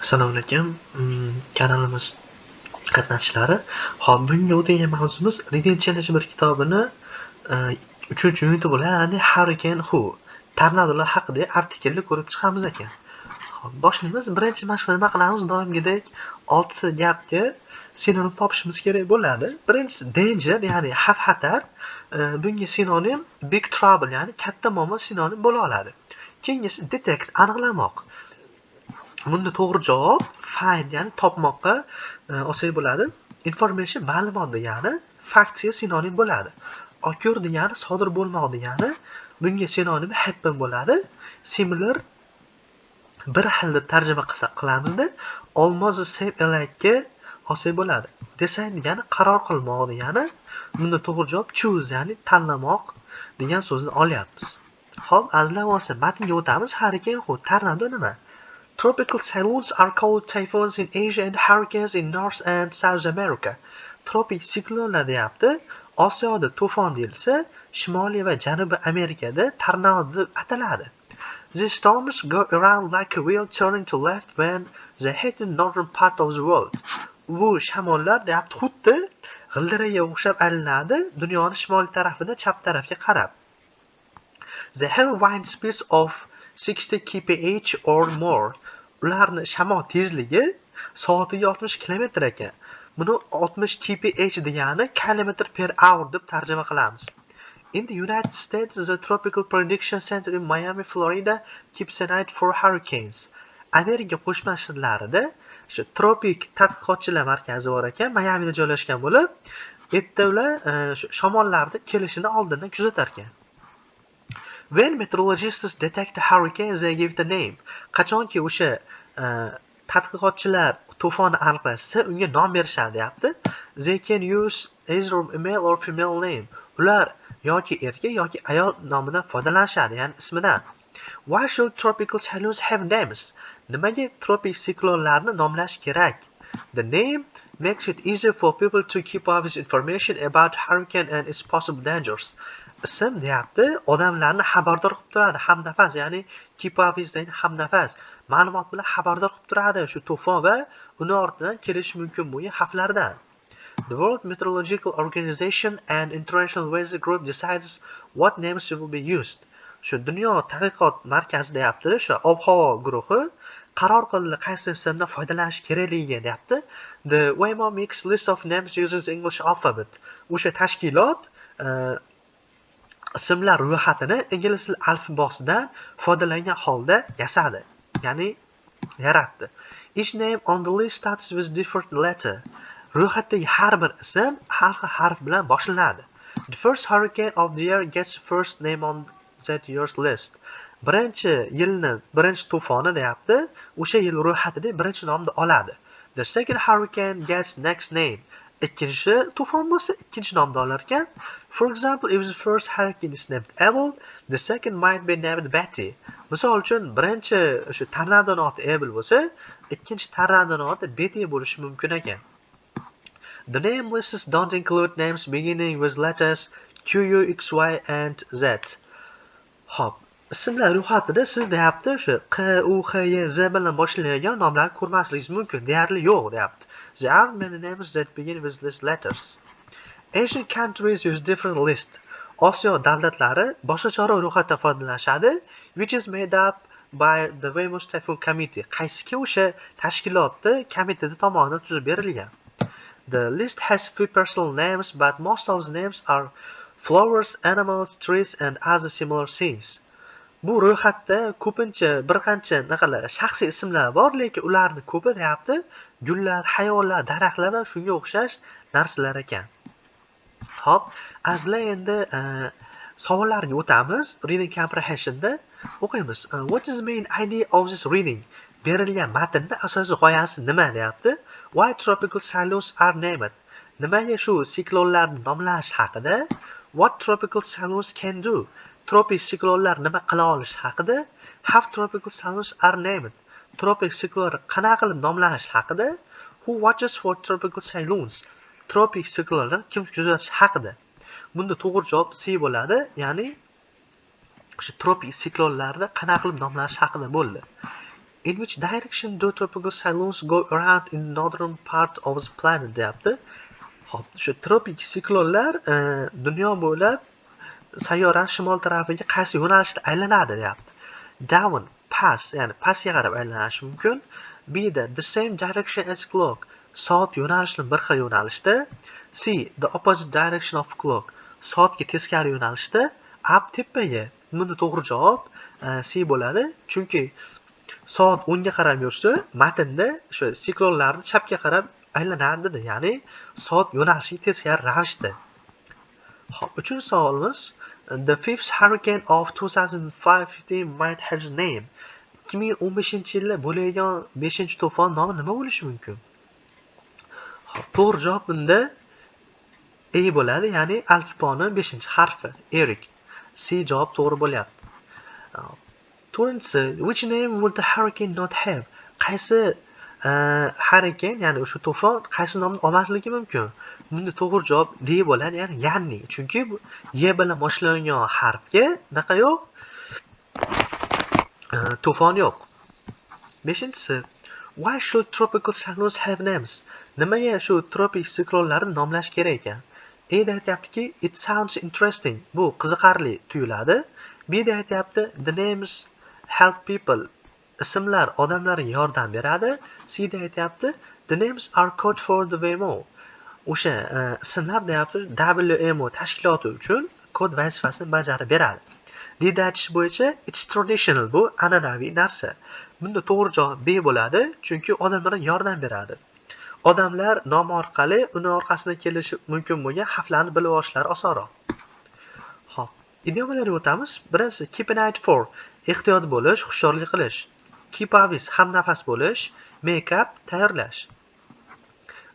Assalomu alaykum, kanalimiz qatnashchilari. Xo'p, bugungi o'tadigan mavzumiz Reading Challenge 1 kitobini 3-uniti bo'ladi, ya'ni Hurricane Who, tornadolar haqida artiklni ko'rib chiqamiz ekan. Xo'p, boshlaymiz. Birinchi mashqda nima qilamiz? Doimgidek 6 ta gapga sinonim topishimiz kerak bo'ladi. Birinchisi danger, ya'ni xavf-xatar. Bunga sinonim big trouble, ya'ni katta muammo sinonim bo'la oladi. Keyingisi detect, aniqlamoq. Bunda to'g'ri javob find, ya'ni topmoqqa olsak bo'ladi. Information, ma'lumot degani factsga sinonim bo'ladi. Occur degani sodir bo'lmoq degani, bunga sinonimi happen bo'ladi. Similar, bir xil deb tarjima qilsak qilamizda, almost the same, alike olsak bo'ladi. Decide degani qaror qilmoq degani, bunda to'g'ri javob choose, ya'ni tanlamoq degan so'zni olyapmiz. Xo'p, azizlar bo'lsa, matnga o'tamiz. Hurricane Who, tornado nima? Tropical cyclones are called typhoons in Asia and hurricanes in North and South America. Tropik siklonlar deyapti. Osiyoda to'fon deyilsa, Shimoliy va Janubiy Amerikada tornado deb ataladi. The storms go around like a wheel, turning to left when they hit the northern part of the world. Bu shamollar deyapti, xuddi g'ildiraga o'xshab aylanadi dunyoni shimoliy tarafida chap tarafga qarab. They have wind speeds of 60 kph or more. Ularni shamol tezligi soatiga 60 kilometr ekan. Buni 60 kph degani kilometr per hour deb tarjima qilamiz. In the United States, the Tropical Prediction Center in Miami, Florida keeps an eye for hurricanes. Amerika Qo'shma Shtatlarida shu tropik tadqiqotchilar markazi bor ekan, Mayamida joylashgan bo'lib, yerda ular shu shamollarni kelishini oldindan kuzatar ekan. When meteorologists detect a hurricane, they give the name. Qachonki o'sha tadqiqotchilar to'fonni aniqlashsa, unga nom berishadi deyapti. They can use either a male or female name. Ular yoki erkak yoki ayol nomidan foydalanishadi, ya'ni ismidan. Why should tropical cyclones have names? Nimaga tropik siklonlarni nomlash kerak? The name makes it easier for people to keep up with information about hurricane and its possible dangers. Ism deyapti, odamlarni xabardor qilib turadi, hamnafas, ya'ni keep up with degan hamnafas, ma'lumot bilan xabardor qilib turadi shu to'fon va uni ortidan kelishi mumkin bo'lgan xavflardan. The World Meteorological Organization and International Weather Group decides what names will be used. Shu dunyo tadqiqot markazi deyapti, shu ob-havo guruhi qaror qildi qaysi ismdan foydalanish kerakligiga deyapti. The WMO makes list of names using English alphabet. O'sha tashkilot ismlar ro'yxatini ingliz tili alifbosidan foydalangan holda yasadi, ya'ni yaratdi. Each name on the list starts with different letter. Ro'yxatdagi har bir ism har xil harf bilan boshlanadi. The first hurricane of the year gets first name on that year's list. Birinchi yilni birinchi to'foni deyapti, o'sha yil ro'yxatida birinchi nomni oladi. The second hurricane gets next name. Ikkinchi to'fon bo'lsa, ikkinchi nomni olar ekan. For example, if the first hurricane is named Abel, the second might be named Betty. Misol uchun, birinchi o'sha tornadoni oti Abel bo'lsa, ikkinchi tornadoni oti Betty bo'lishi mumkin ekan. The name lists don't include names beginning with letters Q, U, X, Y and Z. Xo'p, ismlar ro'yxatida siz deyapti o'sha Q, U, X, Y, Z bilan boshlanadigan nomlarni ko'rmasligingiz mumkin. Deyarli yo'q deyapti. There are many names that begin with these letters. Asian countries use different list. Osiyo davlatlari boshqacharoq ro'yxatdan foydalanishadi, which is made up by the WMO's Typhoon Committee. Qaysiki o'sha tashkilotni komiteti tomonidan tuzib berilgan. The list has few personal names, but most of the names are flowers, animals, trees and other similar things. Bu ro'yxatda ko'pincha bir qancha anaqalar, shaxsiy ismlar bor, lekin ularni ko'pi deyapti, gullar, hayvonlar, daraxtlar va shunga o'xshash narsalar ekan. Xo'p, azizlar, endi savollarga o'tamiz. Reading comprehensionda o'qiymiz. What is the main idea of this reading? Berilgan matnda asosiy g'oyasi nima deyapti? Why tropical cyclones are named? Nimaga shu siklonlarni nomlash haqida? What tropical cyclones can do? Tropik siklonlar nima qila olishi haqida? How tropical cyclones are named? Tropik siklonlar qanaqa qilib nomlanishi haqida? Who watches for tropical cyclones? Tropik siklonlarni kim kuzatishi haqida. Bunda to'g'ri javob C bo'ladi, ya'ni o'sha tropik siklonlarni qanaqa qilib nomlanishi haqida bo'ldi. In which direction do tropical cyclones go around in northern part of the planet, deyapti. Xo'p, shu tropik siklonlar dunyo bo'ylab sayyorani shimol tarafiga qaysi yo'nalishda aylanadi, deyapti. Down, past, ya'ni pastga qarab aylanishi mumkin. B da the same direction as clock, soat yo'nalishini bir xil yo'nalishda. C, the opposite direction of clock, soatga teskari yo'nalishda. Up, tepaga. Bunda to'g'ri javob C bo'ladi, chunki soat o'ngga qarab yursa, matnda o'sha siklonlarni chapga qarab aylanadi dedi, ya'ni soat yo'nalishiga teskari ravishda. Xo'p, uchinchi savolimiz: The fifth hurricane of 2015 might have its name. 2015-yilda bo'ladigan beshinchi to'fon nomi nima bo'lishi mumkin? Xo'p, to'g'ri javob bunda E bo'ladi, ya'ni alifboni beshinchi harfi, Erik. C javob to'g'ri bo'lyapti. To'rtinchisi: Which name would the hurricane not have? Qaysi hurricane, ya'ni o'sha to'fon qaysi nomni olmasligi mumkin? Bunda to'g'ri javob D bo'ladi, ya'ni Yanni. Chunki bu Y bilan boshlangan harfga naqa yo'q, to'fon yo'q. Beshinchisi: Why should tropical cyclones have names? Nimaga shu tropik siklonlarni nomlash kerak ekan? A da aytyaptiki, it sounds interesting. Bu qiziqarli tuyuladi. B da aytyapti, the names help people. Ismlar odamlarga yordam beradi. C da aytyapti, the names are code for the WMO. O'sha ismlar, deyapti, WMO tashkiloti uchun kod vazifasini bajarib beradi. D da aytish bo'yicha, it's traditional, bu an'anaviy narsa. Bunda to'g'ri javob B bo'ladi, chunki odamlarga yordam beradi. Odamlar nomi orqali uni orqasidan kelishi mumkin bo'lgan xavflarni bilib olishlari osonroq. Xo'p, idiomalarga o'tamiz. Birinchisi keep an eye for, ehtiyot bo'lish, hushyorlik qilish. Keep up with, hamnafas bo'lish, make up, tayyorlash.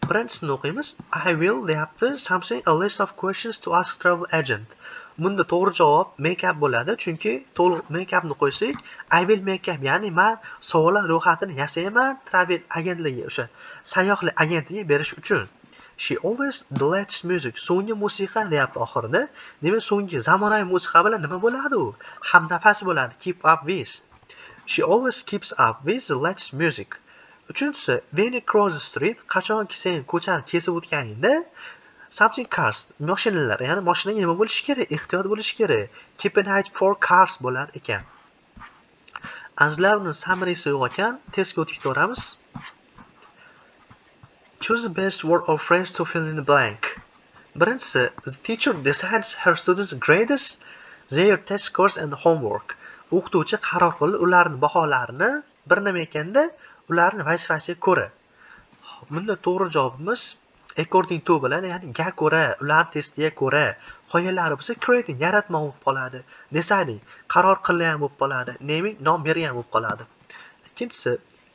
Birinchisini o'qiymiz. I will, deyapti, something a list of questions to ask travel agent. Bunda to'g'ri javob make up bo'ladi, chunki to'liq make upni qo'ysak, I will make up, ya'ni man savollar ro'yxatini yasayman travel agentligi, o'sha sayyohlik agentligiga berish uchun. She always the latest music. So'nggi musiqa, deyapti oxirida. Demak, so'nggi zamonaviy musiqa bilan nima bo'ladi u? Hamnafas bo'ladi. Keep up with. She always keeps up with the latest music. Uchinchisi, when you cross the street, qachonki sen ko'chani kesib o'tganingda, something cars, mashinalar, ya'ni mashinaga nima bo'lishi kerak? Ehtiyot bo'lishi kerak. Keep an eye for cars bo'lar ekan. Azizlar, uni summarysi yo'q ekan, testga o'tib ketaveramiz. Choose the best word or phrase to fill in the blank. Birinchisi, the teacher decides her students' grades, their test scores and homework. O'qituvchi qaror qildi ularning baholarini bir nima ekanda ularni vazifasiga ko'ra. Xo'p, bunda to'g'ri javobimiz according to bo'ladi, ya'ni ga ko'ra, ularni testiga ko'ra. Qolganlari bo'lsa creating, yaratma bo'lib qoladi. Deciding, qaror qilgan bo'lib qoladi. Naming, nom bergan bo'lib qoladi. Ikkinchisi,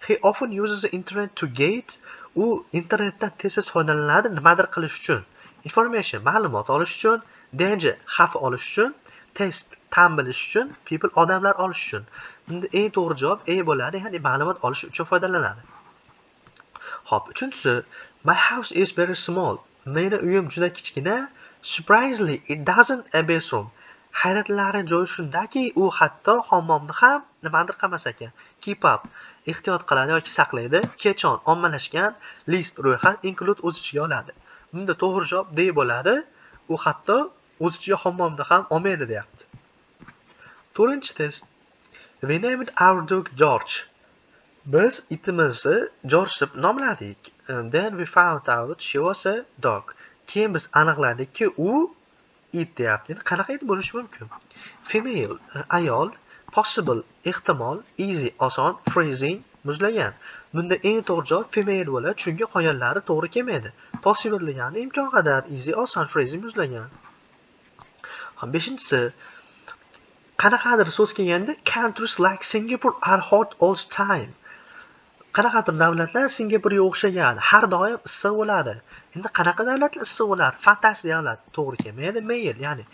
he often uses the internet to get, u internetdan tez-tez foydalanadi nimadir qilish uchun. Information, ma'lumot olish uchun, danger, xavf olish uchun, test, tan bilish uchun, people, odamlar olish uchun. Bunda eng to'g'ri javob A bo'ladi, ya'ni ma'lumot olish uchun foydalanadi. Xo'p, uchinchisi, my house is very small. Meni uyim juda kichkina. Surprisingly, it doesn't a bathroom. Hayratlanarli joyi shundaki, u hatto hammomni ham nimadir qilmas ekan. Keep up, ehtiyot qiladi yoki saqlaydi. Catch on, ommalashgan, list, ro'yxat, include, o'z ichiga oladi. Bunda to'g'ri javob D bo'ladi. U hatto o'z ichiga hammomni ham olmaydi, deyapti. To'rtinchi test. We named our dog George. Biz itimizni George deb nomladik. And then we found out she was a dog. Keyin biz aniqladikki, u it, deyapti. Endi qanaqa it bo'lishi mumkin? Female, ayol, possible, ehtimol, easy, oson, freezing, muzlagan. Bunda eng to'g'ri javob female bo'ladi, chunki qolganlari to'g'ri kelmaydi. Possible degani imkon qadar, easy, oson, freezing, muzlagan. Xo'p, beshinchisi, qanaqadir so'z kelganda, countries like Singapore are hot all the time. Qanaqadir davlatlar Singapurga o'xshagan har doim issiq bo'ladi. Endi qanaqa davlatlar issiq bo'ladi? Fantastic davlat to'g'ri kelmaydi. Male, ya'ni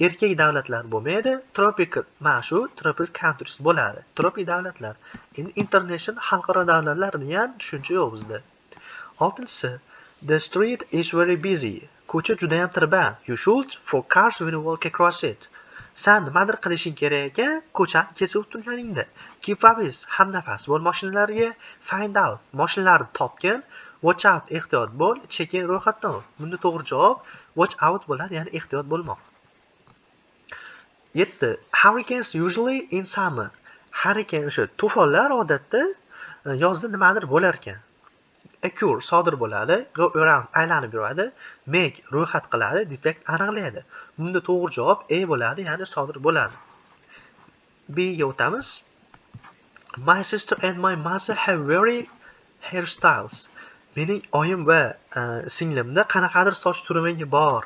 erkak davlatlar bo'lmaydi. Tropical, mana shu tropical countries bo'ladi. Tropik davlatlar. Endi international, xalqaro davlatlar degan tushuncha yo'q bizda. Oltinchisi, the street is very busy. Ko'cha juda ham tirband. You should for cars when you walk across it. San nimadir qilishing kerak ekan ko'chani kesib o'tganingda. Keep up with, hamnafas bo'l mashinalarga. Find out, mashinalarni topgin. Watch out, ehtiyot bo'l. Check in, ro'yxatdan o't. Bunda to'g'ri javob watch out bo'ladi, ya'ni ehtiyot bo'lmoq. 7. Hurricanes usually in summer. Hurricane, o'sha to'fonlar odatda yozda nimadir bo'lar ekan. Occur, sodir bo'ladi, go around, aylanib yuradi, make, ro'yxat qiladi, detect, aniqlaydi. Bunda to'g'ri javob A bo'ladi, ya'ni sodir bo'ladi. B ga o'tamiz. My sister and my mother have very hairstyles. Mening oyim va singlimda qanaqadir soch turmagi bor.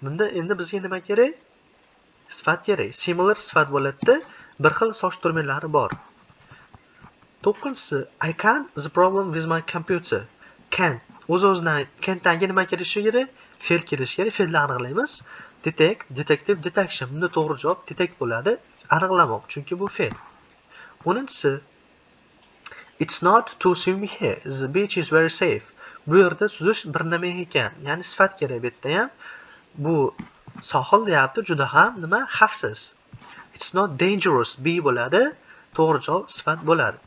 Bunda endi bizga nima kerak? Sifat kerak. Similar sifat bo'ladida, bir xil soch turmaklari bor. To'qqizinchisi, I can't the problem with my computer. Can't. O'z-o'zidan can'tdan nima kelishi kerak? Fe'l kelishi kerak. Fe'lni aniqlaymiz. Detect, detective, detection. Bunda to'g'ri javob detect bo'ladi. Aniqlamoq, chunki bu fe'l. 10-inchisi, It's not to swim here. The beach is very safe. Bu yerda suzish bir nima ekan. Ya'ni sifat kerak bu yerda ham. Bu sohil deyapti, juda ham nima? Xavfsiz. It's not dangerous. B bo'ladi. To'g'ri javob sifat bo'ladi.